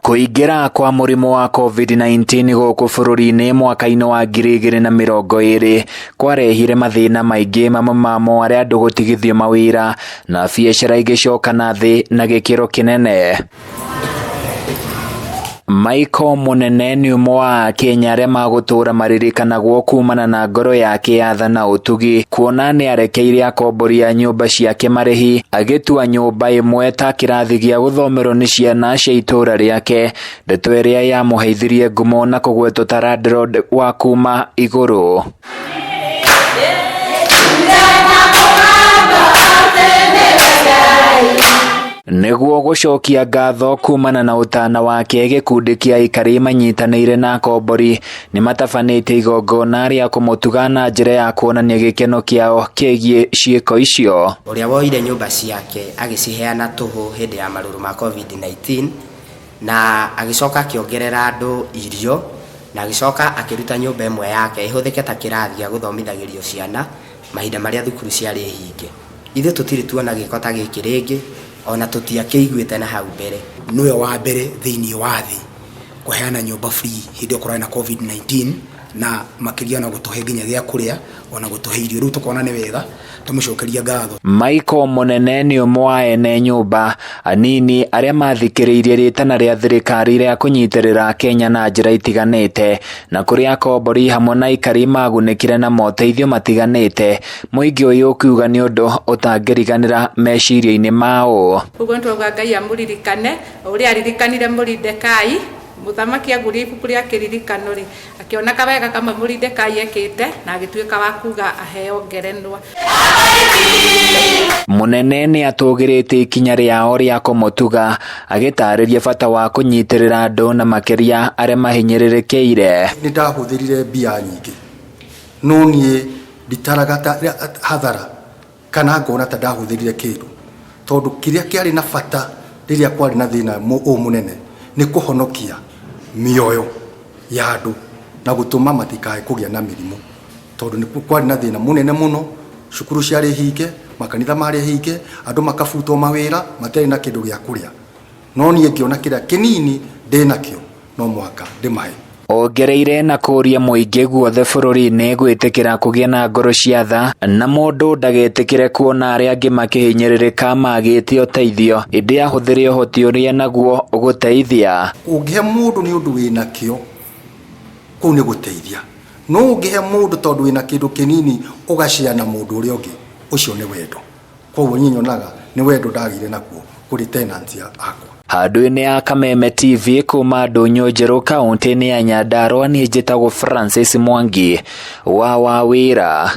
Kũingĩra kwa mũrimũ wa COVID-19 gũkũ bũrũri-inĩ mwaka-inĩ wa 2020 kwarehire mathĩna maingĩ, mamwe mamo arĩa andũ gũtigithio mawĩra na biacara igĩcoka na thĩ na gĩkĩro kĩnene. Michael Mũnene nĩ ũmwe wa Akenya arĩa magũtũũra maririkanagwo kumana na ngoro yake ya tha na ũtugi, kuona nĩ arekeire akombori a nyũmba ciake marĩhi, agĩtua nyũmba ĩmwe ta kĩrathi gĩa gũthomerwo nĩ ciana cia itũũra rĩake, ndeto ĩrĩa yamũheithirie ngumo na kũgwetwo ta landlord wa kuma igũrũ. Nĩguo gũcokia ngatho kumana na ũtana wake, gĩkundi kĩa aikari manyitanĩire na akombori nĩ matabanĩtie igongona rĩa kũmũtuga na njĩra ya kuonania gĩkeno kĩao kĩgiĩ ciĩko icio. Ũrĩa woire nyũmba ciake agĩciheana tũhũ hĩndĩ ya marũrũ ma COVID-19, na agĩcoka akĩongerera andũ irio, na agĩcoka akĩruta nyũmba ĩmwe yake ĩhũthĩke ta kĩrathi gĩa gũthomithagĩrio ciana mahinda marĩa thukuru ciarĩ hinge. Ithuĩ tũtirĩ tuona gĩko ta gĩkĩ rĩngĩ, ona tũtiakĩiguĩte na hau mbere. Nĩwe wa mbere thĩinĩ wa thĩ kũheana nyũmba free hĩndĩ ĩyo kũrarĩ na COVID-19, na makĩria ona gũtũhe nginya gĩa kũrĩa, ona gũtũhe irio. Rĩu tũkona nĩ wega tũmũcokerie ngatho. Michael Mũnene nĩ ũmwe wa ene nyũmba anini arĩa mathikĩrĩirie rĩtana rĩa thirikari rĩa kũnyitĩrĩra Kenya na njĩra itiganĩte, na kũrĩa akombori hamwe na aikari magunĩkire na moteithio matiganĩte, mũingĩ ũyũ ũkiuga nĩ ũndũ ũtangĩriganĩra meciria-inĩ mao. Ũguo nĩ twauga Ngai amũririkane o ũrĩa aririkanire Moridekai. Mũthamaki agurie ibuku rĩa kĩririkano rĩ, akĩona kawega kamwe Moridekai ekĩte na agĩtuĩka wa kuga aheo ngerenwa. Mũnene nĩ atũgĩrĩtie ikinya rĩao rĩa kũmũtuga, agĩtarĩria bata wa kũnyitĩrĩra andũ na makĩria arĩa mahinyĩrĩrĩkĩire. Nĩ ndahũthĩrire mbia nyingĩ, no niĩ nditaraga ta hathara kana ngona ta ndahũthĩrire kĩndũ, tondũ kĩrĩa kĩarĩ na bata rĩrĩa kwarĩ na thĩna ũũ mũnene nĩ kũhonokia mĩoyo ya andũ na gũtũma matikae kũgĩa na mĩrimũ, tondũ nĩ kwarĩ na thĩna mũnene mũno. Cukuru ciarĩ hinge, makanitha marĩ hinge, andũ makabutwo mawĩra, matiarĩ na kĩndũ gĩa kũrĩa. No niĩ ngĩona kĩrĩa kĩnini ndĩnakĩo no mũhaka ndĩmahe. Ongereire na kũũria mũingĩ guothe bũrũri-inĩ gwĩtĩkĩra kũgĩa na ngoro cia tha, na mũndũ ndagetĩkĩre kuona arĩa angĩ makĩhinyĩrĩrĩka magĩte ũteithio, ĩndĩ ahũthĩre ũhoti ũrĩa naguo gũteithia. Ũngĩhe mũndũ nĩ ũndũ wĩnakĩo, kũu nĩ gũteithia. No ũngĩhe mũndũ tondũ wĩna kĩndũ kĩnini ũgacea na mũndũ ũrĩa ũngĩ, ũcio nĩ wendo. Koguo niĩ nyonaga nĩ wendo ndagĩire naguo kũrĩ tenants akwa. Handũ-inĩ ya Kameme TV kuma Ndũnyũ Njerũ kaũntĩ-inĩ ya Nyandarua, niĩ njĩtagwo Francis Mwangi wa Wawĩra.